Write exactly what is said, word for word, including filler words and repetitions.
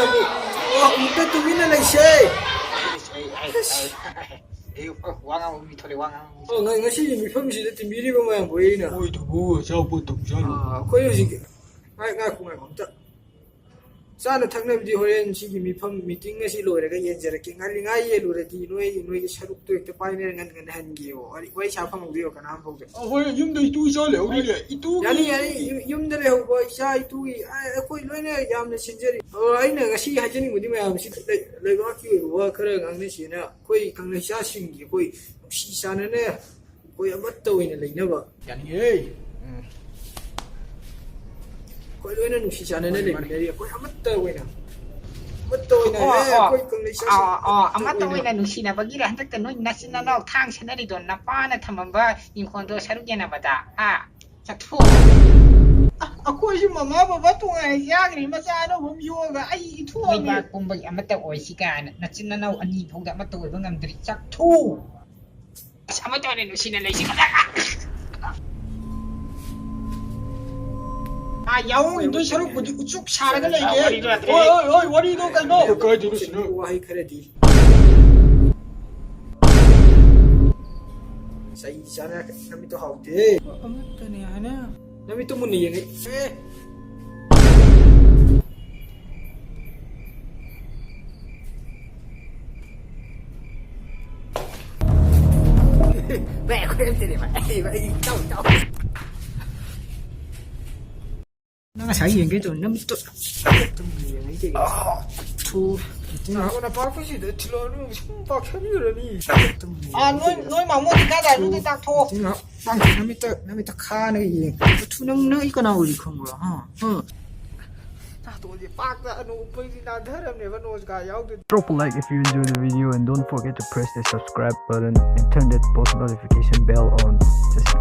ꯑꯣ, ꯑꯃꯨꯛꯇ ꯇꯨꯃꯤꯟꯅ ꯂꯩꯁꯦ꯫ ꯑꯩ, ꯑꯩ, ꯑꯩ, ꯑꯩ, ꯑꯩ, ꯑꯩ, ꯋꯥ ꯉꯥꯡꯕ ꯃꯤ ꯊꯣꯛꯂꯛꯑꯦ, ꯋꯥ ꯉꯥꯡꯕ ꯃꯤ ꯊꯣꯛꯂꯛꯑꯦ꯫ ꯑꯣ, ꯉ-, ꯉꯁꯤꯒꯤ ꯃꯤꯐꯝꯁꯤꯗ ꯇꯤꯟꯕꯤꯔꯤꯕ ꯃꯌꯥꯝꯕꯨ ꯑꯩꯅ꯫ ꯑꯣꯏꯗꯨꯕꯨ ꯑꯆꯥꯄꯣꯠ ꯇꯧꯖꯥꯠꯂꯣ? ꯑꯥ, ꯑꯩꯈꯣꯏ ꯍꯧꯖꯤꯛ, ꯉꯥꯏ-, ꯉꯥꯏꯈꯣ, ꯉꯥꯏꯈꯣ, ꯑꯝꯇ꯫ ꯆꯥꯅ ꯊꯛꯅꯕꯗꯤ ꯍꯣꯔꯦꯟ ꯁꯤꯒꯤ ꯃꯤꯐꯝ, ꯃꯤꯇꯤꯡ ꯑꯁꯤ ꯂꯣꯏꯔꯒ ꯌꯦꯟꯖꯔꯛꯀꯦ꯫ ꯉꯥꯔꯤ-, ꯉꯥ ꯌꯦꯜꯂꯨꯔꯗꯤ ꯅꯣꯏ, ꯅꯣꯏꯒꯤ ꯁꯔꯨꯛꯇꯣ ꯍꯦꯛꯇ ꯄꯥꯏꯅꯔ ꯉꯟ-, ꯉꯟꯅ ꯍꯟꯒꯦꯌꯣ꯫ ꯋꯥꯔꯤ, ꯋꯥꯔꯤ ꯁꯥ ꯐꯪꯍꯧꯗꯦꯕ ꯀꯅꯥꯝ ꯐꯥꯎꯗ꯫ ꯑ, ꯍꯣꯏ, ꯌꯨꯝꯗ ꯏꯇꯨ ꯏꯆꯥ ꯂꯩꯍꯧꯔꯤꯅꯦ꯫ ꯏꯇꯨꯒꯤ ꯌꯥꯅꯤ, ꯌꯥꯅꯤ꯫ ꯌꯨꯝ-, ꯌꯨꯝꯗ ꯂꯩꯍꯧꯕ ꯏꯆꯥ ꯏꯇꯨꯒꯤ, ꯑ, ꯑꯩꯈꯣꯏ ꯂꯣꯏꯅ ꯌꯥꯝꯅ ꯁꯤꯟꯖꯔꯤ꯫ ꯑ, ꯑꯩꯅ ꯉꯁꯤ ꯍꯥꯏꯖꯅꯤꯡꯕꯗꯤ ꯃꯌꯥꯝꯁꯤ ꯂꯩ-, ꯂꯩꯕꯥꯛꯀꯤ ꯑꯣꯏꯕ ꯋꯥ ꯈꯔ ꯉꯥꯡꯅꯁꯦꯅ ꯑꯩꯈꯣꯏ ꯀꯪꯂꯩ ꯏꯆꯥꯁꯤꯡꯒꯤ ꯑꯩꯈꯣꯏ ꯅꯨꯡꯁꯤ ꯆꯥꯟꯅꯅ ꯑꯩꯈꯣꯏ ꯑꯃꯠꯇ ꯑꯣꯏꯅ ꯂꯩꯅꯕ꯫ ꯌꯥꯅꯤꯡꯉꯦ꯫ ꯎꯝ꯫ ꯑꯩꯈꯣꯏ ꯂꯣꯏꯅ ꯅꯨꯡꯁꯤ ꯆꯥꯟꯅꯅ ꯃꯥꯅꯤ, ꯃꯥꯅꯤ꯫ ꯂꯩꯃꯤꯟꯅꯔꯤ꯫ ꯑꯩꯈꯣꯏ ꯑꯃꯠꯇ ꯑꯣꯏꯅ, ꯑꯃꯠꯇ ꯑꯣꯏꯅ, ꯑꯣ, ꯑꯦ, ꯑꯣ꯫ ꯑꯩꯈꯣꯏ ꯀꯪꯂꯩ ꯏꯆꯥꯁꯤꯡ ꯑꯣ, ꯑꯣ, ꯑꯃꯠꯇ ꯑꯃꯠꯇ ꯑꯣꯏꯅ꯫ ꯑꯣꯏꯅ ꯅꯨꯡꯁꯤꯅꯕꯒꯤꯔ? ꯍꯟꯗꯛꯇ ꯅꯣꯏ ꯅꯆꯤꯟ ꯅꯅꯥꯎ ꯊꯥꯡ ꯁꯦꯟꯅꯔꯤꯗꯣ ꯅꯄꯥꯅ ꯊꯝꯃꯝꯕ ꯏꯪꯈꯣꯜꯗꯣ ꯁꯔꯨꯛ ꯌꯦꯟꯅꯕꯗ, ꯍꯥ? ꯆꯠꯊꯣꯛ꯫ ꯑ, ꯑꯩꯈꯣꯏꯁꯨ ꯃꯃꯥ ꯕꯕꯥ ꯇꯣꯉꯥꯟꯅ ꯆꯥꯈ꯭ꯔꯦ, ꯃꯆꯥ ꯑꯅꯧꯕ ꯑꯃ ꯌꯣꯛꯑꯒ ꯑꯩ ꯏꯊꯣꯛꯑꯝꯃꯤ꯫ ꯂꯩꯕꯥꯛ ꯄꯨꯝꯕꯒꯤ ꯑꯃꯠꯇ ꯑꯣꯏꯁꯤ ꯀꯥꯏꯅ ꯅꯆꯤꯟ ꯅꯅꯥꯎ ꯑꯅꯤ ꯐꯥꯎꯗ ꯑꯃꯠꯇ ꯑꯣꯏꯕ ꯉꯝꯗ꯭ꯔꯤ꯫ ꯆꯠꯊꯣꯛ꯫ ꯑꯁ, ꯑꯃꯠꯇ ꯑꯣꯏꯅ ꯅꯨꯡꯁꯤꯅ ꯂꯩꯁꯤ꯫ ꯑꯥ, ꯌꯥꯑꯣꯡ ꯏꯟꯗꯣꯏ ꯁꯔꯨꯛꯄꯨꯗꯤ ꯎꯆꯨꯛ ꯁꯥꯔꯒ ꯂꯩꯒꯦ꯫ ꯋꯥꯔꯤꯗꯣ ꯌꯥꯗ꯭ꯔꯦ꯫ ꯑꯣꯏ, ꯑꯣꯏ, ꯑꯣꯏ, ꯋꯥꯔꯤꯗꯣ ꯀꯩꯅꯣ? ꯀꯥꯏꯗꯅꯣ ꯁꯤꯅ? ꯋꯥꯍꯩ ꯈꯔꯗꯤ꯫ ꯆꯩ ꯆꯥꯅ ꯅꯃꯤꯠꯇꯣ ꯍꯥꯎꯇꯦ꯫ ꯑꯃꯠꯇꯅꯦ ꯍꯥꯏꯅ꯫ ꯅꯃꯤꯠꯇꯣ ꯃꯨꯟꯅ ꯌꯦꯡꯉꯦ꯫ ꯑꯦ꯫ ꯚꯥꯏ, ꯑꯩꯈꯣꯏ ꯑꯝꯇꯅꯦ, ꯚꯥꯏ꯫ ꯑꯩ, ꯚꯥꯏ, ꯑꯩ ꯏꯇꯥꯎ, ꯏꯇꯥꯎ꯫ ꯅꯪ ꯉꯁꯥꯏ ꯌꯦꯡꯒꯦ ꯇꯧꯔ ꯅꯃꯤꯠꯇꯣ ꯑꯗꯨꯝ ꯌꯦꯡꯉꯩ ꯀꯩꯒꯤꯅꯣ? ꯊꯨ꯫ ꯅꯥꯀꯣꯡ ꯅꯄꯥꯛꯄꯤꯁꯤꯗ ꯊꯤꯜꯂꯛꯑꯣ, ꯅꯪ ꯁꯨꯝ ꯄꯥꯛꯁꯟꯈ꯭ꯔꯅꯤ꯫ ꯑꯗꯨꯝ ꯑꯥ, ꯅꯣꯏ, ꯌꯦꯡꯉꯩ ꯅꯣꯏ ꯃꯥꯃꯣ ꯆꯤꯡꯈꯥ ꯇꯥꯔꯨꯗ ꯇꯥꯛꯊꯣꯛꯑꯣ꯫ ꯊꯨ꯫ ꯅꯪ ꯅꯃꯤꯠꯇ, ꯅꯃꯤꯠꯇ ꯈꯥꯅꯒ ꯌꯦꯡ꯫ ꯊꯨ, ꯅꯪ, ꯅꯪ ꯑꯩ ꯀꯅꯥ ꯑꯣꯏꯔꯤ ꯈꯪꯕ꯭ꯔꯣ? ꯍꯥ? ꯍꯥ? ꯅꯥꯇꯣꯟꯁꯦ ꯄꯥꯛꯇ ꯑꯅꯨ ꯎꯞꯄꯩꯁꯤ ꯅꯥꯟꯊꯔꯝꯅꯦꯕ, ꯅꯣꯁꯀꯥ ꯌꯥꯎꯗ꯭ꯔꯗꯤ꯫ Drop a like if you enjoy the video and don't forget to press the subscribe button and turn that post notification bell on. Just